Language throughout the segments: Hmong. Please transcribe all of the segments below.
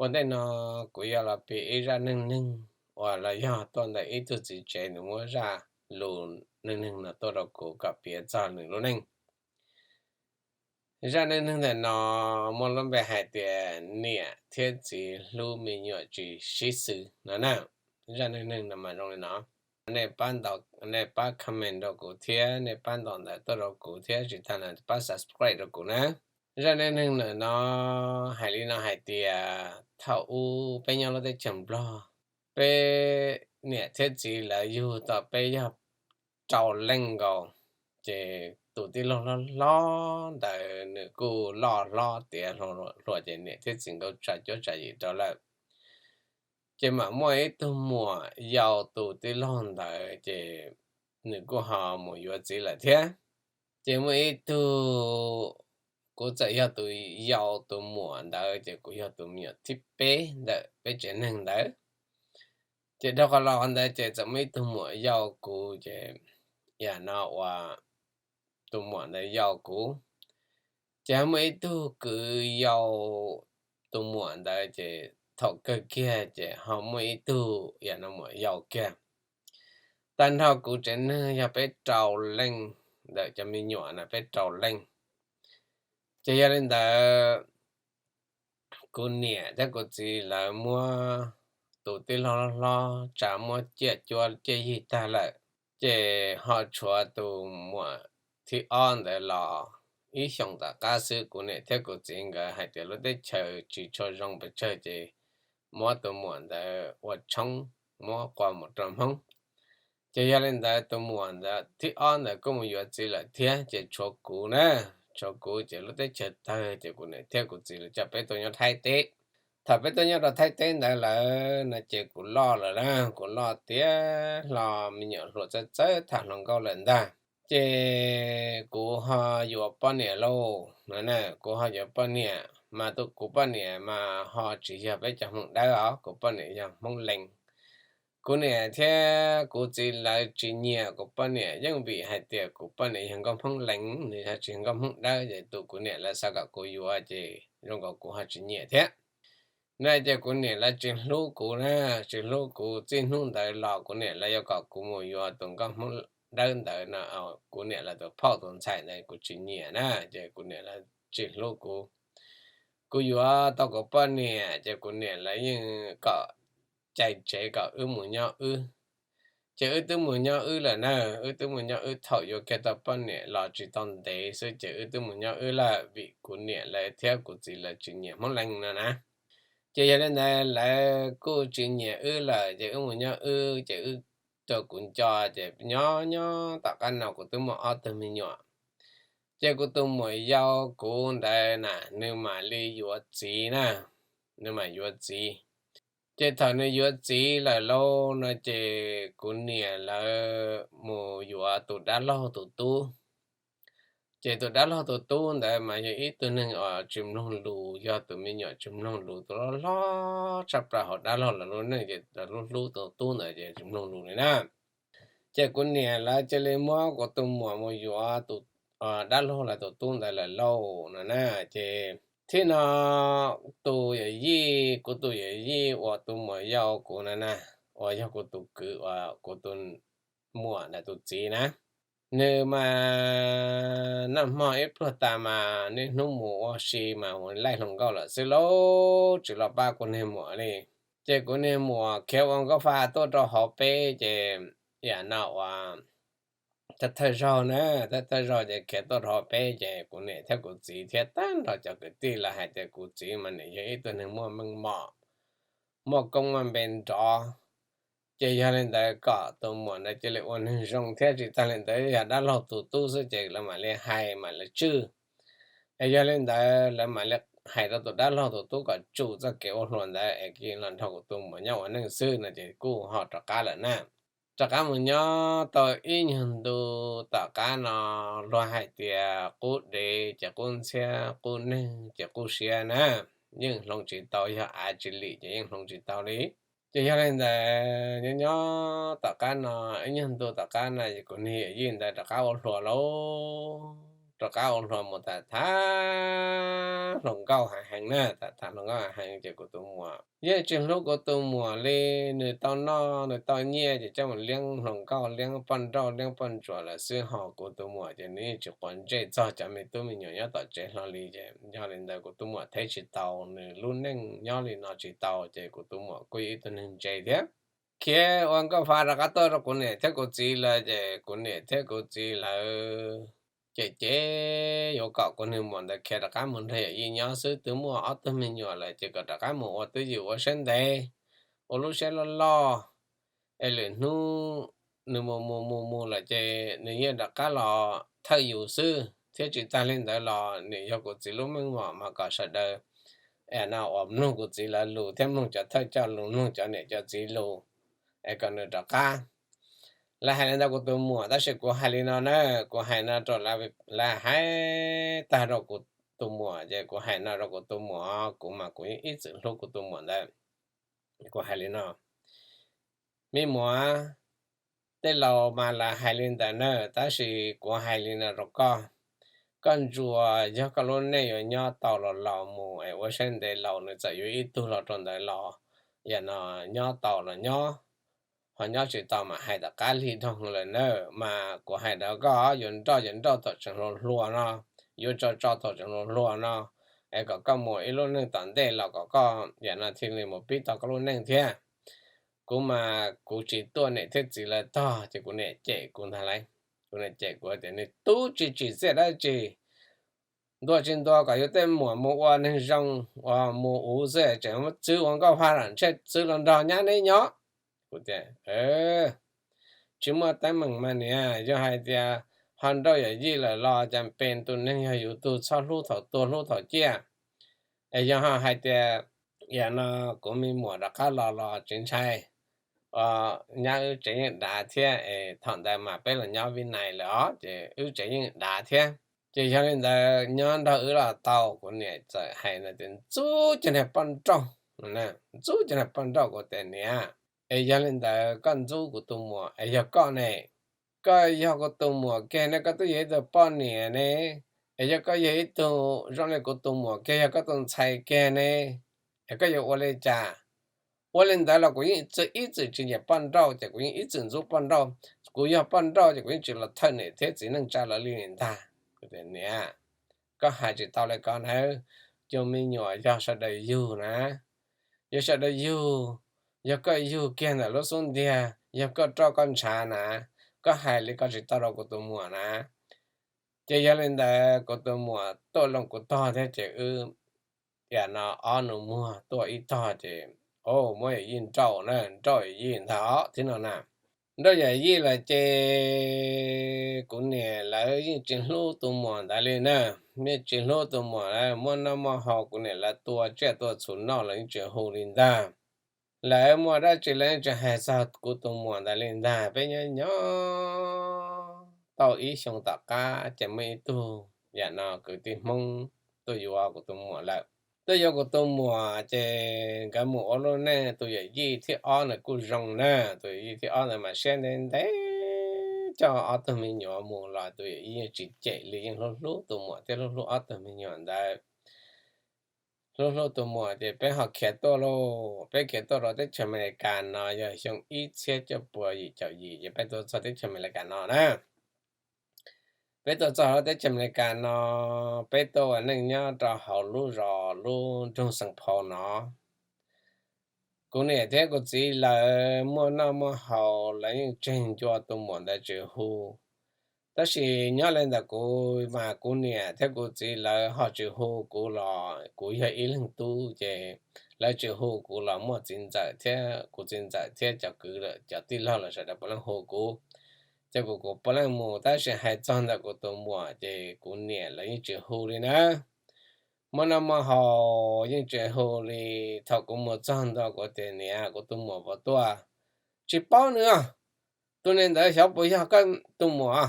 Ua ntej no kuv yuav los piav ib zaj neej neeg uas los yog tuaj ntawm ib tug txiv tsev nws muab zaj lus neej neeg no tuaj rau kuv kom piav txog nws lub neej. Zaj neej neeg ntawm no muaj lub npe hais tias niam thiab txiv hlub me nyuam tsis sib xws no na. Zaj neej neeg no mas zoo li no. Nej pab comment rau kuv thiab nej pab ntaus ntawv tuaj rau kuv thiab tsis tag na pab subscribe rau kuv na. Zaj neej neeg ntawm no hais li no hais tias thaum ub peb nyob lub teb chaws Nplog, peb niam thiab txiv lawv yug tau peb yog rau leej nkaus, ces tus tij laug hlob hlob ntawd nws kuj loj hlob tiav hluas ces niam thiab txiv nkawd tsa cuab tsa yim rau lawm. Ces mam muaj ib tug muam yau tus tij laug ntawd ces nws kuj ho mus yuav txiv lawm thiab. Ces muaj ib tug, kuv txawm yog tus yau tus muam ntawd ces kuv yog tus me nyuam thib peb ntawm peb tsev neeg ntawd. Ces dhau qhov los qhov ntawd ces txawm muaj ib tug muam yau kuv ces, yam no uas tus muam ntawd yau kuv. Ces ho muaj ib tug kwv yau tus muam ntawd ces thaum kawg kiag ces ho muaj ib tug yam no muam yau kiag. Tag nrho kuv tsev neeg yog peb rau leej, ntawm cov me nyuam no peb rau leej. Ces yog li ntawd kuv niam thiab kuv txiv lawv muab tus tij laug hlob hlob tsa muab ciaj cuab ciaj yig tag lawm, ces ho tshuav tus muam thib ob ntawd los ib xyoos tom qab xwb kuv niam thiab kuv txiv nkawd hais tias lub teb chaws tsis tshua zoo pes tsawg ces muab tus muam ntawd ua tshoob muab qua mus rau Hmoob. Ces yog li ntawd tus muam ntawd thib ob ntawd kuj mus yuav txiv lawm thiab ces tshuav kuv na, tshuav kuv ces lub teb chaws tawg ces kuv niam thiab kuv txiv lawv coj peb tuaj nyob Thaib teb. Thaum peb tuaj nyob rau Thaib teb ntawd lawm no ces kuv loj lawm na, kuv loj tiav hlo me nyuam hluas txawj txawj tham hluas nkauj lawm ntag. Ces kuv ho yuav poj niam lauj no na, kuv ho yuav poj niam mas kuv poj niam mas ho tsis yog peb cov Hmoob Dawb os, kuv poj niam yog Hmoob Lees. Kuv niam thiab kuv txiv lawv tsis nyiam kuv poj niam yeej vim hais tias kuv poj niam yog nkauj Hmoob Lees, nws ho tsis yog nkauj Hmoob Dawb, ces tus kuv niam lawv xav kom kuv yuav ces zoo nkaus kuv ho tsis nyiam thiab. Na ces kuv niam lawv tsis hlub kuv na, tsis hlub kuv, txij hnub ntawd los kuv niam lawv yuav kom kuv mus yuav tus nkauj Hmoob Dawb ntawd no, kuv niam lawv tus phauj tus ntxhais ntawd kuv tsis nyiam na, ces kuv niam lawv tsis hlub kuv. Kuv yuav tau kuv poj niam ces kuv niam lawv yeej kom cais tsev kom wb mus nyob wb. Ces wb twb mus nyob wb lawm na, wb twb mus nyob wb, thaum yuav kiag tau poj niam los tsis tau ntev xwb ces wb twb mus nyob wb lawm vim kuv niam lawv thiab kuv txiv lawv tsis nyiam Hmoob Lees no na. Ces yog li ntawd lawv kuj tsis nyiam wb lawm ces wb mus nyob wb ces wb, rau kuv nco ces nyob nyob tom qab no kuv twb muaj ob tug me nyuam. Ces kuv tus muam yau kuv ntawd na nws mam li yuav txiv na, nws mam yuav txiv. Ces thaum nws yuav txiv lawm lauj no ces kuv niam lawv mus yuav tus dab laug tus tub. Ces tus dab laug tus tub ntawd mas yog ib tug neeg uas tsis mloog lus, yog tus me nyuam tsis mloog lus, tus loj hlob tshaj plaws hauv dab laug lawv lub neej ces lawv hlub hlub tus tub ntawd ces tsis mloog lus li na. Ces kuv niam lawv cia li muab kuv tus muam mus yuav tus dab laug lawv tus tub ntawd lawm lauj no na. Ces thib no tus yawm yij, kuv tus yawm yij uas tus muam yau kuv na na, uas yog kuv tus kwv uas kuv tus muam ntawd tus txiv na, nws mas noj hmo ib pluag tas mas niaj hnub mus ua si mas mus laij hluas nkauj lawm xwb lauj, tsis los pab kuv niag muam li. Ces kuv niag muam khiav ua nkauj fa tuaj rau hauv peb ces yam no uas thawj thawj zaug na, thawj thawj zaug ces khiav tuaj rau hauv peb ces kuv niam thiab kuv txiv thiab tag nrho cov kwv tij lawv hais tias kuv txiv mas nws yog ib tug neeg muaj meej mom, muaj koob muaj npe nrov. Ces yog li ntawd kom tus muam ntawd cia li ua neeg zoo thiab tsis tag li ntawd yog dab laug tus tub xwb ces lawv mam li hais mam li tswj. Es yog li ntawd lawv mam li hais rau tus dab laug tus tub kom tsum txoj kev ua hluas ntawd es cia li los nrog kuv tus muam nyob ua neej xwb no ces kuj ho rov qab lawm na. Rov qab mus nyob tau ib nyuag ntu tom qab no luag hais tias qub dev ces qub ntxhiab, qub neeg ces qub siab na, yeej hloov tsis tau, yog av tsis lim ces yeej hloov tsis tau li. Ces yog li ntawd nyob nyob tom qab no ib nyuag ntu tom qab no kuv niag yawm yij ntawd rov qab ua hluas lauj. rov qab ua hluas mus tham tham hluas nkauj heev heev na, tham tham hluas nkauj heev heev ces kuv tus muam yeej tsis hlub kuv tus muam li. Nws tau noj nws tau nyiaj ces coj mus liab hluas nkauj liab poj nrauj liab poj ntsuam lawm xwb, ho kuv tus muam ces nws yeej tsis quav ntsej txog cov me tub me nyuam nyob tom tsev hlo li. Ces yog li ntawd kuv tus muam theb tsis tau nws lub neej nyob li no tsis tau, ces kuv tus muam kuj yog ib tug neeg ntse thiab. Khiav ua nkauj fa rov qab tuaj rau kuv niam thiab kuv txiv lawv, ces kuv niam thiab kuv txiv lawv ces ces yuav kom kuv niag muam ntawd khiav rov qab mus nrog yawm yij nyob xwb, twb muaj ob tug me nyuam lawm ces kom rov qab mus ua twj ywm ua siab ntev, ua lub siab loj loj, es lwm hnub nws mus mus mus mus lawm ces nws yeej rov qab los thawj yus xwb, thiab tsis tag li ntawd los nws yog kuv txiv lub meej mom mas kom sawv daws es no uas mloog kuv txiv lawv lus thiab mloog cov thawj coj lus, mloog cov niam cov txiv lus, es kom nws rov qab. Lawv hais li ntawd kuv tus muam, tab sis kuv hais li no na, kuv hais no rau lawv, lawv hais tag rau kuv tus muam ces kuv hais no rau kuv tus muam, kuv mas kuv yeej ib txwm hlub kuv tus muam ntawd. Kuv hais li no, me muam, tej laus mas lawv hais li ntawd na, tab sis kuv hais li no rau koj, koj ntsuas, yog koj lub neej yuav nyob tau los laus mus es ua siab ntev laus, nws txawm yuav ib tug los rau ntawd los, yam no nyob tau los nyob, ho nyob tsis tau mas hais tom qab lig dhau lawm na. Mas kuv hais rau koj, yuav nrauj yuav nrauj thaum tseem hluas hluas no, yuav tso tso thaum tseem hluas hluas no, es kom koj mus ib lub neej tom ntej los kom koj yam no thiaj li mus pib tau koj lub neej thiab. Kuv mas kuv tsis tuaj niam thiab txiv lawv tog ces kuv niam cem kuv ntag lauj. Kuv niam cem kuv tias nws tub tsis tsim txiaj dab tsi, ntuas tsis ntuas kom yus tej muam mus ua neeg zoo, uas mus uv xwb tseem muab txwv ua nkauj fa lam ntshe txwv los nrog nyab neb nyob. Kuv tias tsis muaj teeb meem mas niam, yog hais tias ho nrauj yawm yij lawm los cas pes tus neeg yog yus tug txhob hlub thaum tuag hlub thaum ciaj. Es yog ho hais tias yam no kuv me muam rov qab los los tsis ntshai, nyab wb tsev yeej dav thiab es thaum ntawd mas peb los nyob Vib Nais lawm os ces wb tsev yeej dav thiab. Ces yog li ntawd nyob nrog wb los tau. Kuv niam txawm hais no tias ntxub cov niag poj nrauj, ntxub cov niag poj nrauj. Kuv tias niam, es yog li ntawd koj ntxub kuv tus muam es yog koj ne? Koj yog kuv tus muam kiag ne, koj twb yog ib tug poj niam ne, es yog koj yog ib tug zoo li kuv tus muam kiag, yog koj tus ntxhais kiag ne, es koj yuav ua li cas? Ua li ntawd los kuv yeej ib txwm tsis nyiam poj nrauj ces kuv yeej ib txwm ntxub poj nrauj. Kuv yog poj nrauj ces kuv yeej tsis los thawj niam thiab txiv neej tsa lawv li ntag. Kuv tias niam, koj hais tsis tau li ko nawb, cov me nyuam yog sawv daws yug na, yog sawv daws yug, yog koj yug kiag ntawm lub xub ntiag, yog koj roj koj ntshav na, koj hais li ko tsis tau rau kuv tus muam na. Ces yog li ntawd kuv tus muam tuaj loo kuv tog thiab ces wb yam no ob nus muag tuaj ib tog ces, o, muab yawm yij nrauj na, nrauj yawm yij ntag os thiab no na. Nrauj yawm yij lawm ces kuv niam lawv yeej tsis hlub tus muam ntawd li na, yeej tsis hlub tus muam lawm, muaj noj muaj haus kuv niam lawv tua tsiaj tua txhuv noj los yeej tsis hu li ntag. Lawv muaj dab tsi lawv yeej tsis hais txog kuv tus muam ntawd li ntag. Peb nyob nyob tau ib xyoo tom qab ces muaj ib tug yam no kwv tij Hmoob tuaj yuav kuv tus muam lawm. Tuaj yuav kuv tus muam ces nkawd mus ua lub neej, tus yawm yij thib ob ntawd kuj zoo na, tus yawm yij thib ob ntawd mas siab ntev ntev coj ob tug me nyuam mus los tus yawm yij yeej tsis cem li, yeej hlub hlub tus muam thiab hlub hlub ob tug me nyuam ntawd. Hlub hlub tus muam ces peb ho khiav tuaj lauj, peb khiav tuaj rau teb chaws Amelikas no yog xyoo ib txhiab cuaj puas yim caum yim ces peb tuaj txog teb chaws Amelikas no na. Peb tuaj txog hauv teb chaws Amelikas no, peb tuaj ua neej nyob rau hauv lub zos lub nroog Xeem Phau no. Kuv niam thiab kuv txiv lawv muaj noj muaj haus lawv yeej tseem ncua tus muam ntawd tsis hu. Tab sis nyob li ntawm kuv mas kuv niam thiab kuv txiv lawv ho tsis hu kuv los kuv yog ib leeg tub ces lawv tsis hu kuv los muaj txiv ntxawm thiab kuv txiv ntxawm thiab cov kwv cov tij laug lawv sawv daws puav leej hu kuv. Ces kuv kuv puav leej mus, tab sis hais txog ntawm kuv tus muam ces kuv niam lawv yeej tsis hu li na. Muaj noj muaj haus yeej tsis hu li. Thaum kuv mus txog ntua kuv tias niam, kuv tus muam puas tuaj? Tsis paub nws os. Tus niag ntawd xyov puas yog koj tus muam.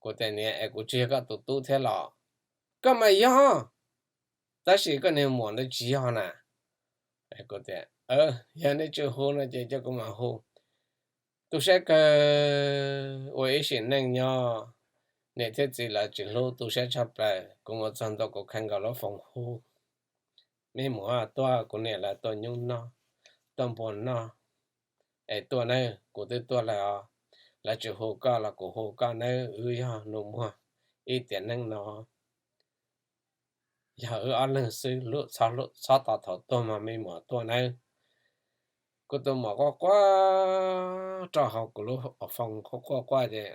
Kuv tias niam es kuv tsis yog koj tus tub thiab los? Koj mas yog, tab sis koj niag muam ntawd tsis yog na. Kuv tias yog nej tsis hu no ces cia kuv mam hu. Tu siab kawg, ua ib sim neej nyob Niam thiab txiv lawv tsis hlub tu siab tshaj plaws. Kuv mus txog ntua kuv khees nkaus lub foos hu, me muam tuaj, kuv niam lawv tua nyuj noj, tua npua noj es tuaj nawb, kuv twb tuaj lawm os. Lawv tsis hu koj los kuv hu koj nawb, wb yog nus muag ib tiam neej no yog wb ob leeg xwb, txhob tos thaum tuag mas me muam tuaj nawb. Kuv tus muam quaj quaj rau hauv kuv lub foos quaj quaj quaj ces,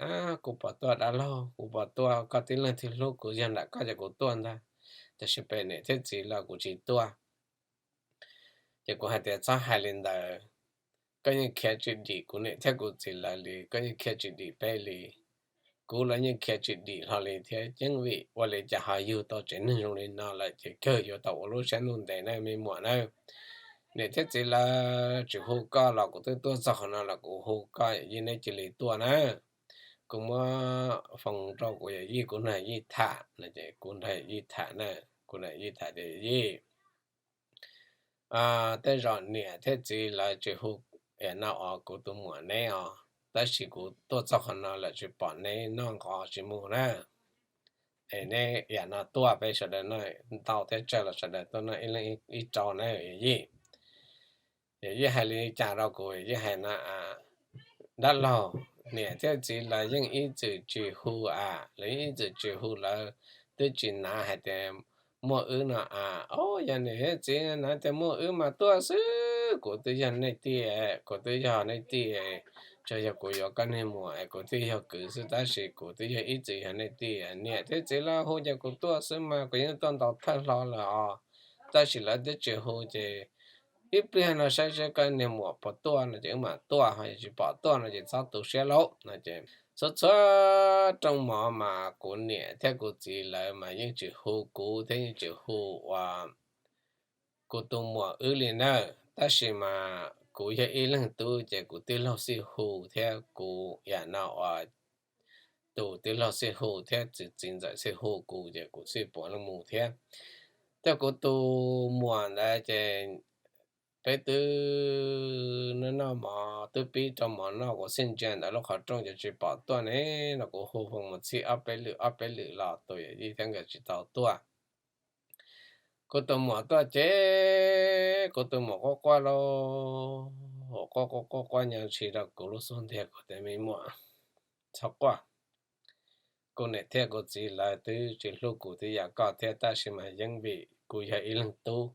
kuv puas tuaj dab laug, kuv puas tuaj, koj tib leeg thiaj hlub kuv, yog nram koj ces kuv tuaj ntag, tiam sis pem niam thiab txiv los kuv tsis tuaj. Ces kuv hais tias txhob hais li ntawd, koj yeej khiav tsis dim kuv niam thiab kuv txiv lawv li, koj yeej khiav tsis dim peb li. Kuv los yeej khiav tsis dim hlo li thiab, yeej vim ua li cas ho yug tau tsev neeg zoo li no lawm ces kawg yuav tau ua lub siab ntuj ntev na me muam na. Niam thiab txiv lawv tsis hu koj los kuv twb tuaj txog qhov no los kuv hu koj, yij neb cia li tuaj na. Kuv muab foos rau kuv yawm yij, kuv nrog yij tham no ces kuv nrog yij tham na, kuv nrog yij tham tias yij, tej zaum niam thiab txiv lawv tsis hu yam no os kuv tus muam neb os, tab sis kuv tuaj txog qhov no lawm tsis pom neb noj nqos tsis mus na. Es neb yam no tuaj peb sawv daws noj ntau thiab tsawg los sawv daws tuaj noj ib leeg ib rau na yawm yij. Yawm yij hais li cas rau kuv, yawm yij hais no, dab laug, niam thiab txiv lawv yeej ib txwm tsis hu a, lawv yeej ib txwm tsis hu, lawv twb tsis nav hais tias muaj wb no a. Yog niam thiab txiv nav tias muaj wb mas tuaj xwb, kuv twb yog nej tij, kuv twb yog nej tij, tsuas yog kuv yuav koj niag muam es kuv twb yog kwv xwb tab sis kuv twb yog ib txwm yog nej tij. Niam thiab txiv lawv hu ces kuv tuaj xwb mas kuv yeej tuaj ntaus thawj hlo lawm os, tab sis lawv twb tsis hu ces ib pliag no saib seb koj niag muam puas tuaj no ces wb mam tuaj, ho yog tsis pom tuaj no ces txhob tu siab lauj no ces txhua txhua rooj mov mas kuv niam thiab kuv txiv lawv mas yeej tsis hu kuv thiab yeej tsis hu uas kuv tus muam wb li na. Tab sis mas kuv yog ib leeg tub ces kuv tij laug xij hu thiab kuv yam no uas tus tij laug xij hu thiab txiv txiv ntxawm xij hu kuv ces kuv xij puav leej mus thiab. Tej kuv tus muam ntawd ces peb twb noj noj mov twb pib rau mov noj kuv xij ntsia ntawm lub qhov rooj ces tsis pom tuaj ne, no kuv hu foos mus txhij ob peb lwm ob peb lwm los tus yawm yij thiab nkawd tsis tau tuaj. Kuv tus muam tuaj ces kuv tus muam quaj quaj lauj, quaj quaj quaj quaj nyo ntshis rau kuv lub xub ntiag, kuv tias me muam, txhob quaj. Kuv niam thiab kuv txiv lawv twb tsis hlub kuv twb yam koj thiab tab sis mas yeej vim kuv yog ib leeg tub,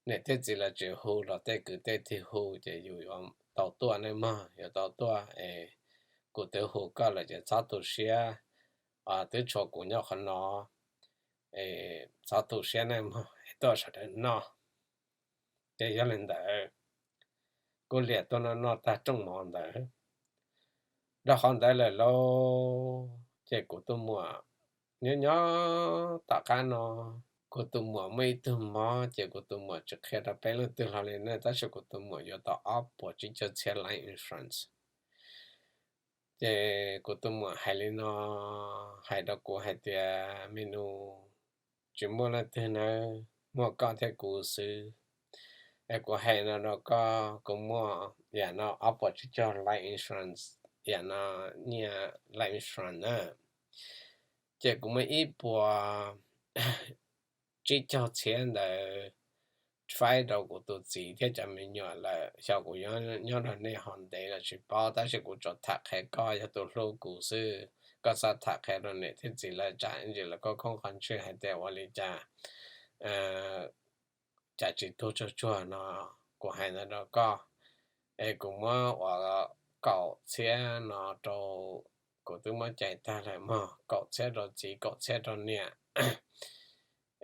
niam thiab txiv lawv tsis hu los tej kwv tej tij hu ces yus yuav tau tuaj ne mog, yuav tau tuaj es kuv twb hu koj lawm ces txhob tu siab, twb tshuav kuv nyob qhov no es txhob tu siab ne mog, es tuaj sawv daws noj. Ces yog li ntawd kuv liam tuaj noj noj tag rooj mov ntawd. Dhau qhov ntawd lawm lauj ces kuv tus muam nyob nyob tom qab no, kuv tus muam muaj ib tug mob ces kuv tus muam tsis qhia rau peb leej twg hlo li ne, tab sis kuv tus muam yuav tau ob puas tsib caug txhiab life insurance. Ces kuv tus muam hais li no, hais rau kuv hais tias me nus, tsis muaj leej twg nawb, muaj koj thiab kuv xwb. Es kuv hais no rau koj, kuv muaj yam no ob puas tsib caug life insurance, yam no nyiaj life insurance na. Ces kuv muaj ib puas tsib caug txhiab ntawd faib rau kuv tus txiv thiab cov me nyuam lawm, xyov kuv nyob nrog nej ho ntev los tsis paub, tab sis kuv tsuas tham qhia koj yog tus hlub kuv xwb. Koj txhob tham qhia rau niam thiab txiv lawv tsam ntsis lawv kuj khoob qhov ntswg hais tias ua li cas cas tsis tuag tsuag tsuag no. Kuv hais ntawd rau koj, es kuv muab uas kaum txhiab no rau, kuv twb muab cais tag lawm mog, kaum txhiab rau txiv kaum txhiab rau niam.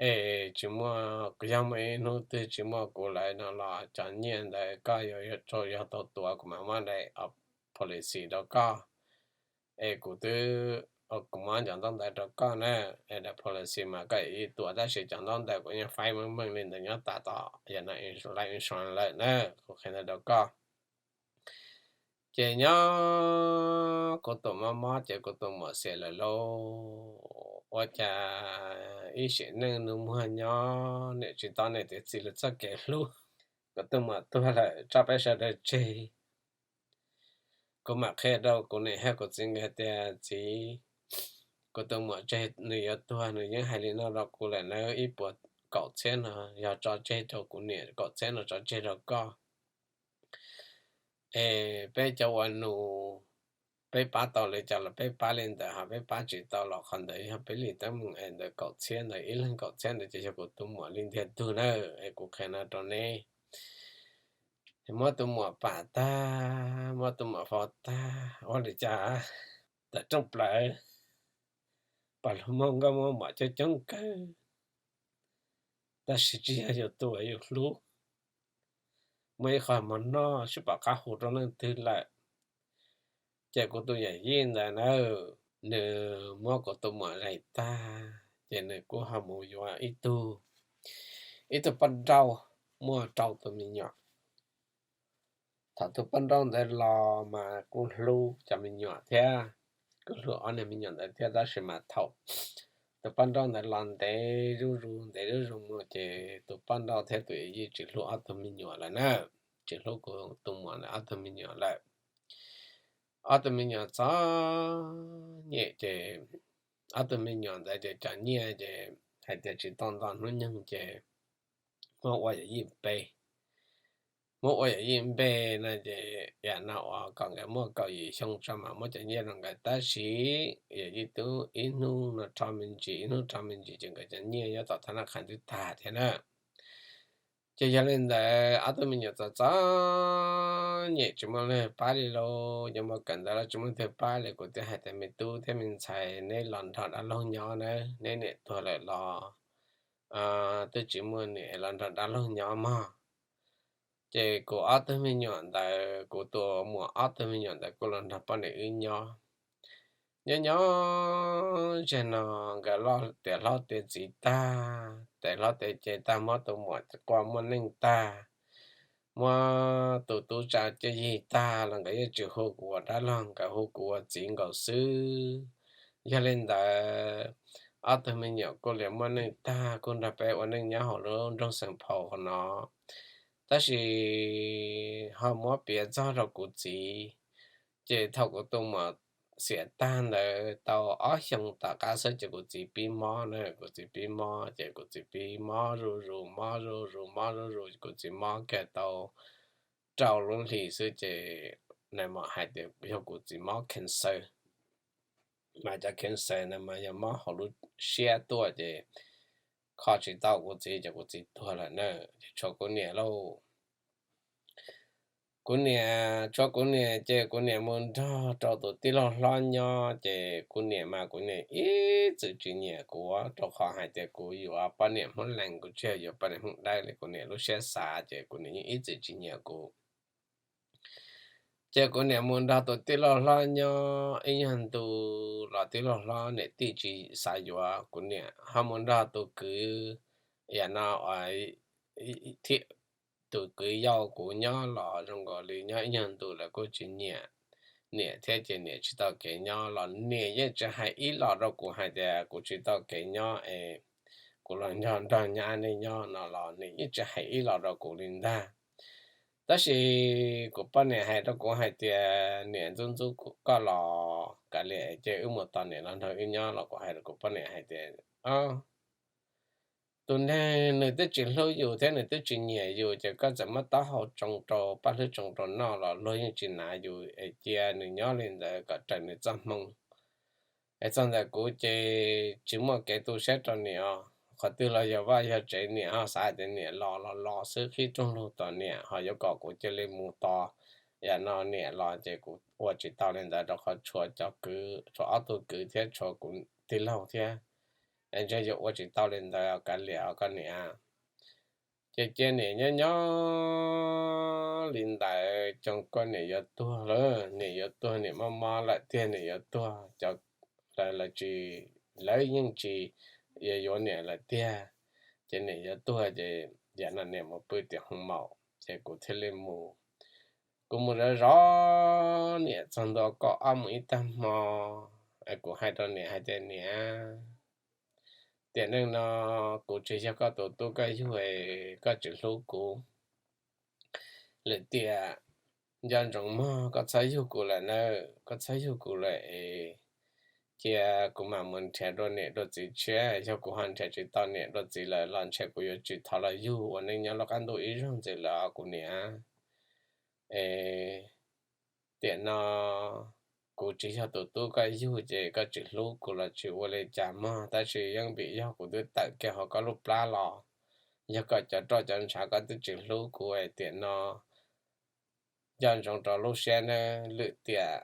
Es tsis muaj, yog muaj ib hnub twg tsis muaj kuv lawm no los cov nyiaj ntawd koj yuav tsum yog tau tuav, kuv mam muab daim policy rau koj. Es kuv twb, kuv muab cov ntaub ntawv rau koj na, es daim policy mas koj yuav tuav, tab sis cov ntaub ntawv kuv yeej faib meej meej li ntawd nyob tas tom yam no life insurance lawm na, kuv qhia ntawd rau koj. Ces nyob kuv tus mob mob ces kuv tus muam xiam lawm lauj, ua cas ib sim neej nus muag nyob niam tsis tau niam txiv lawv txoj kev hlub, kuv tus muam tuag lawm tso peb sawv daws tseg. Kuv mam qhia rau kuv niam thiab kuv txiv nkawd tias txiv, kuv tus muam tseg nws yuav tuag, nws yeej hais li no rau kuv lawm nawb, ib puas kaum txhiab no yog tso tseg rau kuv niam, kaum txhiab no tso tseg rau koj. Es peb cov ua nus, peb pab tau li cas los peb pab li ntawd, ho peb pab tsis tau los qhov ntawd yog peb li teeb meem es ntawd kaum txhiab ntawd, ib leeg kaum txhiab ntawd ces yog kuv tus muam li ntiag tug na. Es kuv qhia no rau neb, muab tus muam pam tag, muab tus muam faus tag, ua li cas tawm rooj plaws, pam lug moog nkauj muab muam coob coob kawg, tab sis tsis yog yus tus uas yus hlub. Muaj ib qho mov noj sib pom qab hu rau leej twg lawm. Ces kuv tus yawm yij ntawd na, nws muab kuv tus muam zais tag, ces nws kuj ho mus yuav ib tug, ib tug poj nrauj muaj rau tus me nyuam. Thaum tus poj nrauj ntawd los mas kuj hlub cov me nyuam thiab, kuj hlub ob niag me nyuam ntawd thiab, tab sis mas thaum tus poj nrauj ntawd los ntev zuj zus ntev zuj zus mus ces tus poj nrauj thiab tus yawm yij tsis hlub ob tug me nyuam lawm na, tsis hlub kuv tus muam ntawd ob tug me nyuam lawm. Ob tug me nyuam txom nyem ces ob tug me nyuam ntawd ces cov nyiaj ces hais tias tsis tau nto hnub nyoog ces muab ua yawm yij npe. Muab ua yawm yij npe no ces yam no uas kom nkawd muaj kaum yim xyoo tso mas muab cov nyiaj rau nkawd, tab sis yawm yij twb ib hnub no rho me ntsis, ib hnub rho me ntsis ces nkawd cov nyiaj nyob tom thab naj qhas twb tag thiab na. Ces yog li ntawd ob tug me nyuam txom txom nyem tsis muaj leej twg pab li lauj, cov muaj kawm ntawv los tsis muaj leej twg pab li. Kuv thiaj hais tias me tub thiab me ntxhais, neb los nrog dab laug nyob na, neb niam tuag lawm los twb tsis muaj niam los nrog dab laug nyob mog. Ces kuv ob tug me nyuam ntawd, kuv tus muam ob tug me nyuam ntawd kuj los nrog poj niam wb nyob. Nyob nyob zag no nkawd loj tiav hlob tiav txiv tag, tiav hlob tiav ce tag, muab tus muam qua muaj neej tag, muab tus tub tsa ciaj yig tag los nkawd yeej tsis hu kuv ua dab laug, nkawd hu kuv ua txiv nkaus xwb. Yog li ntawd ob tug me nyuam kuj li muaj neej tag, kuj nrog peb ua neej nyob hauv lub nroog Xeem Phaus no. Tab sis ho muab piav txog rau kuv txiv, ces thaum kuv tus muam xiam tag ntawd tau ob xyoos tom qab xwb ces kuv txiv pib mob na, kuv txiv pib mob ces kuv txiv pib mob zuj zus mob zuj zus mob zuj zus, kuv txiv mob kiag tau rau lub hlis xwb ces nws mam hais tias yog kuv txiv mob cancer. Mas cov cancer no mas yog mob hauv lub siab tuaj ces kho tsis tau kuv txiv ces kuv txiv tuag lawm na, ces tshuav kuv niam lauj. Kuv niam, tshuav kuv niam ces kuv niam mus nrog rau tus tij laug hlob nyob, ces kuv niam mas kuv niam ib txwm tsis nyiam kuv, rau qhov hais tias kuv yuav poj niam Hmoob Lees, kuv tsis yog yuav poj niam Hmoob Dawb li kuv niam lub siab xav, ces kuv niam yeej ib txwm tsis nyiam kuv. Ces kuv niam mus nrog tus tij laug hlob nyob ib nyuag ntu los tij laug hlob niam tij tsis xav yuav kuv niam, ho mus nrog tus kwv, yam no thiab, tus kwv yau kuv nyob los zoo nkaus li nyob ib nyuag ntu lawv kuj tsis nyiam niam thiab, ces niam tsis tau kev nyob los niam yeej tsis hais ib los rau kuv hais tias kuv tsis tau kev nyob es kuv los nrog nrog nyab nej nyob no los niam yeej tsis hais ib los rau kuv li ntag. Tab sis kuv poj niam hais rau kuv hais tias niam ntxub ntxub koj los kav liam ces wb mus tos niam los nrog wb nyob los kuv hais rau kuv poj niam hais tias tus neeg nws twb tsis hlub yus thiab nws twb tsis nyiam yus ces koj txawm muab taub hau tsoo rau paj hlwb tsoo rau noj los luag yeej tsis hnav yus es cia nws nyob li ntawd kom raws nws txoj hmoo. Es txog ntawm kuv ces tsis muaj kev tu siab rau niam os, qhov twg los yog vaj yog tsev niam ho xav hais tias niam los los los xwb, qhib rooj lug tos niam ho yuav kom kuv cia li mus tos. Yam no niam los ces kuv ua tsis tau li ntawd rau qhov tshuav cov kwv, tshuav ob tug kwv thiab tshuav kuv tij laug thiab. Es ntshe yuav ua tsis tau li ntawd kav liam os koj niam. Ces cia niam nyob nyob li ntawd, cov koj niam yuav tuag lawm, niam yuav tuag, niam mob mob lawm tiag, niam yuav tuag, cov lawv tsis, lawv yeej tsis yuav yuav niam lawm tiag. Ces niam yuav tuag ces yam no niam mus pw tim hoo maum ces kuv thiaj li mus. Kuv mus zov zov niam txog ntua kaum ob moos ib tag hmo, es kuv hais rau niam hais tias niam, tiam neej no kuv tsis yog koj tus tub koj yug, koj tsis hlub kuv lawm tiag. Nco ntsoov mog, koj txhob yug kuv lawm nawb, koj txhob yug kuv lawm es cia kuv mam mus nrhiav dua niam dua txiv tshiab, yog kuv ho nrhiav tsis tau niam dua txiv lawm los ntshe kuv yuav tsis thov los yug ua neej nyob lub qab ntuj ib zaug ntxiv lawm os kuv niam. Es tiam no kuv tsis yog tus tub koj yug ces koj tsis hlub kuv los tsis ua li cas mog, tab sis yeej vim yog kuv twb tawm kiag hauv koj lub plab los, yog koj cov roj cov ntshav koj twb tsis hlub kuv es tiam no nco ntsoov rau lub siab nawb lwm tiam,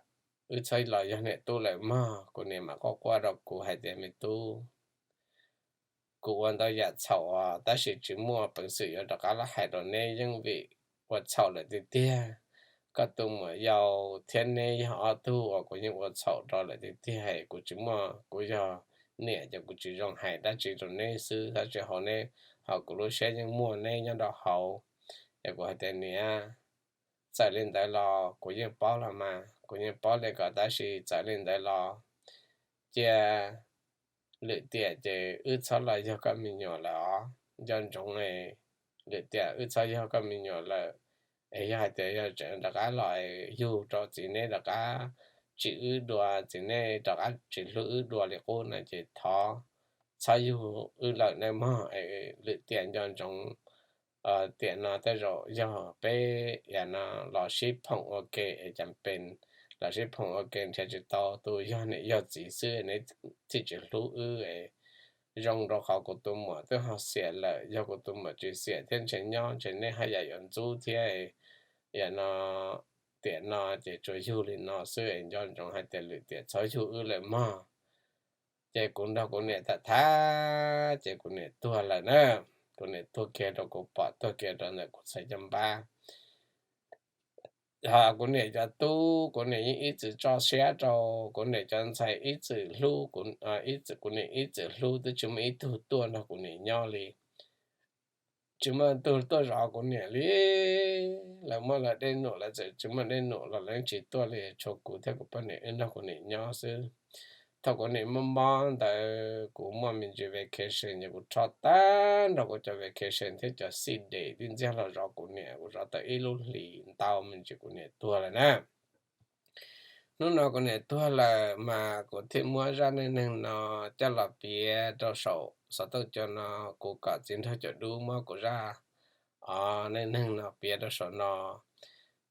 wb txhob los yog niam tub lawm mog. Kuv niam mam quaj quaj rau kuv hais tias me tub, kuv ua ntau yam txhaum os, tab sis tsis muaj peev xwm yuav rov qab los hais rau neb, yeej vim ua txhaum lawm tiag tiag. Koj tus muam yau thiab neb yog ob tug uas kuv yeej ua txhaum rau lawm tiag tiag, kuv tsis muaj, kuv yog niam ces kuv tsis zoo hais dab tsi rau neb xwb, tab sis hauv neb, hauv kuv lub siab yeej muaj neb nyob rau hauv. Es kuv hais tias niam, txawm li ntawd los kuv yeej paub los mas, kuv yeej paub li ko, tab sis txawm li ntawd los cia lwm tiam ces wb txhob los yog koj me nyuam lawm os, nco ntsoov, lwm tiam wb txhob yog koj me nyuam lawm. Es yog hais tias yog tseem rov qab los yug rau txiv neb rov qab tsis wb dua, txiv neb rov qab tsis hlub wb dua li qub no ces thov txhob yug wb lawm nawb mog, lwm tiam nco ntsoov. Tiam no tej zaum yog peb yam no los sib phoom ua ke es cas pes los sib phoom ua ke nrhiav tsis tau tus yog niam yog txiv xwb neb thiaj tsis hlub wb. Zoo rau qhov kuv tus muam twb ho xiam lawm, yog kuv tus muam tsis xiam thiab ntshe nyob ntshe neb haj yam yuav ntxub thiab. Yam no, tiam no ces tsuas yug li no xwb es nco ntsoov hais tias lwm tiam txhob yug wb lawm mog. Ces kuv nrog kuv niam tham tham ces kuv niam tuag lawm na. Kuv niam tuag kiag rau kuv pom, tuag kiag rau ntawm kuv txhais caj npab. Ho kuv niam cov tub, kuv niam yeej ib txwm tso siab rau, kuv niam cov ntxhais ib txwm hlub, kuv niam ib txwm hlub, twb tsis muaj ib tug tuaj nrog kuv niam nyob li. Tsis muaj tug tuaj zov kuv niam li. Lawv muaj lawv dej num, lawv txawm tsis muaj dej num los lawv yeej tsis tuaj li, tshuav kuv thiab kuv poj niam wb nrog kuv niam nyob xwb. Thaum kuv niam mob mob ntawd kuv muaj me ntsis vacation ces kuv rho tag nrho kuv cov vacation thiab cov xij des tib ntxiag los zov kuv niam, kuv zov tau ib lub hlis ntau me ntsis kuv niam tuag lawm na. Hnub no kuv niam tuag lawm mas kuv thiaj muab zaj neej neeg no coj los piav rau saum xov tooj cua no, kuv kom txiv nraug cov dub muab kuv zaj neej neeg no piav rau saum no.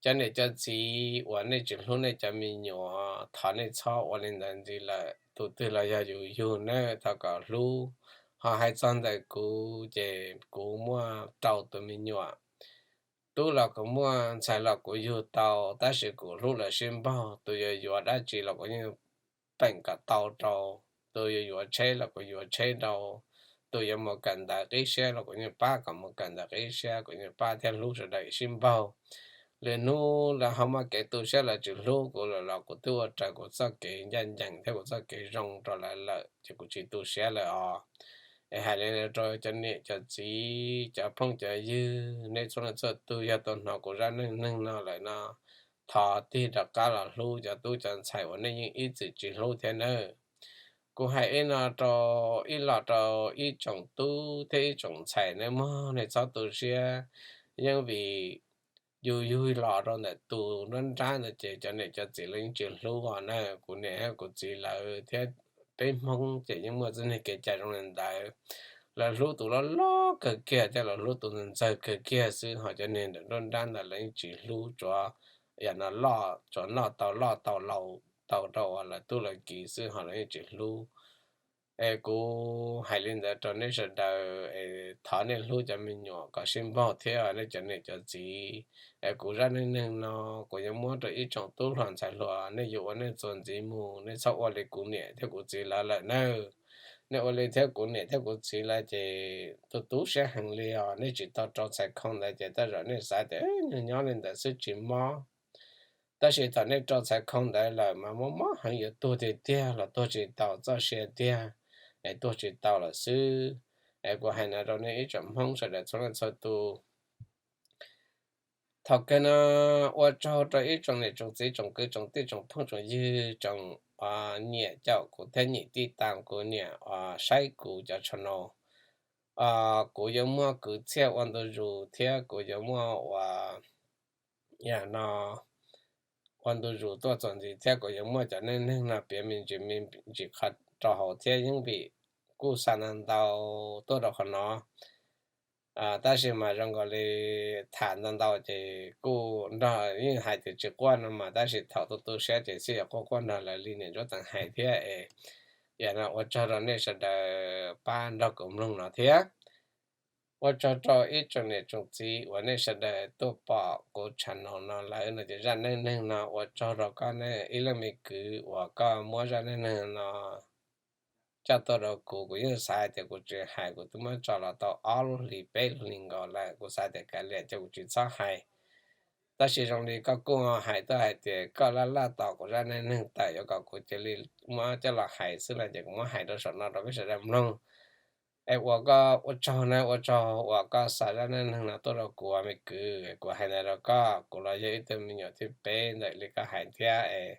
Cov niam cov txiv uas nej tsis hlub nej cov me nyuam, thov nej txhob ua li ntawd ntxiv lawm. Tus twg los yog yus yug nawb, thov kom hlub. Ho hais txog ntawm kuv ces kuv muaj rau tus me nyuam. Tub los kuv muaj, ntxhais los kuv yug tau, tab sis kuv hlub lawv sib npaug. Tus yuav yuav dab tsi los kuv yeej peem kom tau rau. Tus yuav yuav tsheb los kuv yuav tsheb rau. Tus yuav mus kawm ntawv qib siab los kuv yeej pab kom mus kawm ntawv qib siab, kuv yeej pab thiab hlub sawv daws sib npaug. Lwm hnub lawv ho muaj kev tu siab lawv tsis hlub kuv lawm los kuv twb ua raws kuv txoj kev ncaj ncees thiab kuv txoj kev zoo rau lawv lawm ces kuv tsis tu siab lawm os. Es hais li rau cov niam cov txiv, cov phooj cov ywg, nej txhua leej txhua tus yog tau hnov kuv zaj neej neeg no lawm no, thov tig rov qab los hlub cov tub cov ntxhais uas nej yeej ib txwm tsis hlub thiab nawb. Kuv hais ib no rau, ib los rau ib tsoom tub thiab ib tsoom ntxhais nawb mog, nej txhob tu siab. Yeej vim yus yug los rau ntawm tus nruab nrab ntawd ces cov niam cov txiv lawv yeej tsis hlub os na. Kuv niam thiab kuv txiv lawv thiab peb Hmoob ces yeej muaj txoj niag kev cai zoo li ntawd. Lawv hlub tus loj loj kawg kiag thiab lawv hlub tus ntxawg kawg kiag xwb, ho cov niag ntawm nruab nrab ntawd lawv yeej tsis hlub, tsuav yam no loj, tsuav noj tau loj tau laus tau rau uas lawv tub lawv kiv xwb ho lawv yeej tsis hlub. Es kuv hais li ntawd rau nej sawv daws, es thov nej hlub cov me nyuam kom sib npaug thiab nej cov niam cov txiv. Es kuv zaj neej neeg no kuv yuav muab rau ib tsoom tub hluas ntxhais hluas, nej yuav ua nej txuas ntxiv mus, nej txhob ua li kuv niam thiab kuv txiv lawv lawm nawb. Nej ua li thiab kuv niam thiab kuv txiv lawv ces tu tu siab heev li os. Nej tsis tau rau txhais khau ntawd ces tej zaum nej xav tias nyob nyob li ntawd xwb tsis mob. Tab sis thaum nej rau txhais khau ntawd lawm mas mob mob heev, yuav tuag tiag tiag los tuag tsis tau, txoj sia tiag es tuag tsis tau lawm xwb. Es kuv hais no rau nej ib tsoom Hmoob sawv daws txhua leej txhua tus. Thaum kawg no ua tsaug rau ib tsoom niam tsoom txiv tsoom kwv tsoom tij tsoom phooj tsoom ywg tsoom nyiam caum kuv thiab nyiam tij tas kuv, nyiam saib kuv cov channel. Kuv yuav muaj kwv txhiaj ua ntu zus thiab kuv yuav muaj ua, yam no, ua ntu zus tuaj txuas ntxiv thiab kuv yuav muaj cov neej neeg no piav me ntsis me ntsis qhov rau hauv thiab yeej vim kuj xa ntau ntau tuaj rau qhov no. Tab sis mas zoo nkaus li tham ntau ntau ces kuj nrog yeej hais tias tsis quaj no mas tab sis thaum tu tu siab ces xij yuav quaj quaj nrog lawv li niam Ntsuab Teev hais thiab es yog no ua tsaug rau nej sawv daws pab nrog kuv mloog no thiab. Ua tsaug rau ib tsoom niam tsoom txiv uas nej sawv daws tuaj pom kuv channel no lawm no ces zaj neej neeg no ua tsaug rau koj ne ib leej me kwv uas koj muab zaj neej neeg no coj tuaj rau kuv. Kuv yeej xav hais tias kuv tsis hais kuv twb muab tso los tau ob lub hlis peb lub hlis nkaus lawm, kuv xav tias kav liam ces kuv tsis txhob hais. Tab sis zoo li koj kuj hais tuaj hais tias koj laj laj tos kuv zaj neej neeg tawm yuav kom kuv cia li muab coj los hais xwb no ces kuv muab hais rau saum no rau peb sawv daws mloog. Es ua koj ua tsaug na, ua tsaug uas koj xa zaj neej neeg no tuaj rau kuv me kwv. Kuv hais ntawd rau koj, kuv los yog ib tug me nyuam thib peb ntawm li koj hais thiab es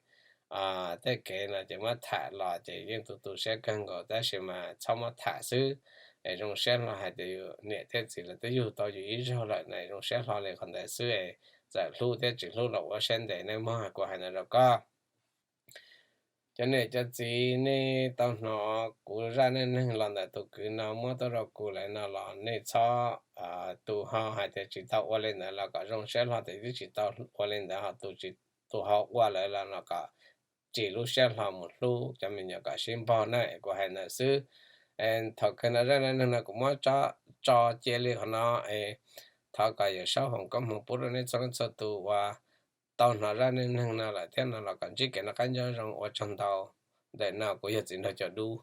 tej kev no ces muab tham los ces yeej tu tu siab kawg nkaus tab sis mas txhob muab tham xwb. Es zoo siab hlo hais tias yus niam thiab txiv lawv twb yug tau yus ib zaug lawm na, zoo siab hlo li qhov ntawd xwb es txawm hlub thiab tsis hlub los ua siab ntev nej mog, kuv hais ntawd rau koj. Cov niam cov txiv nej tau hnov kuv zaj neej neeg los ntawm tus kwv no muab tuaj rau kuv lawm no los nej txhob, tus ho hais tias tsis tau ua li ntawd los kom zoo siab hlo tias twb tsis tau ua li ntawd, ho tus tsis, tus ho ua lawm los no kom ris lub siab hlo mus hlub cov me nyuam kom sib npaug na, kuv hais ntawd xwb. Thaum kawg no zaj neej neeg no kuv muab tso cia li qhov no es thov kom Yawm Saub foom koob hmoov pub rau nej txhua leej txhua tus uas tau hnov zaj neej neeg no lawm thiab no los kom ntsib kev noj qab nyob zoo, ua tsaug ntau. Ntawm no kuv yog Txiv Nraug Cau Dub.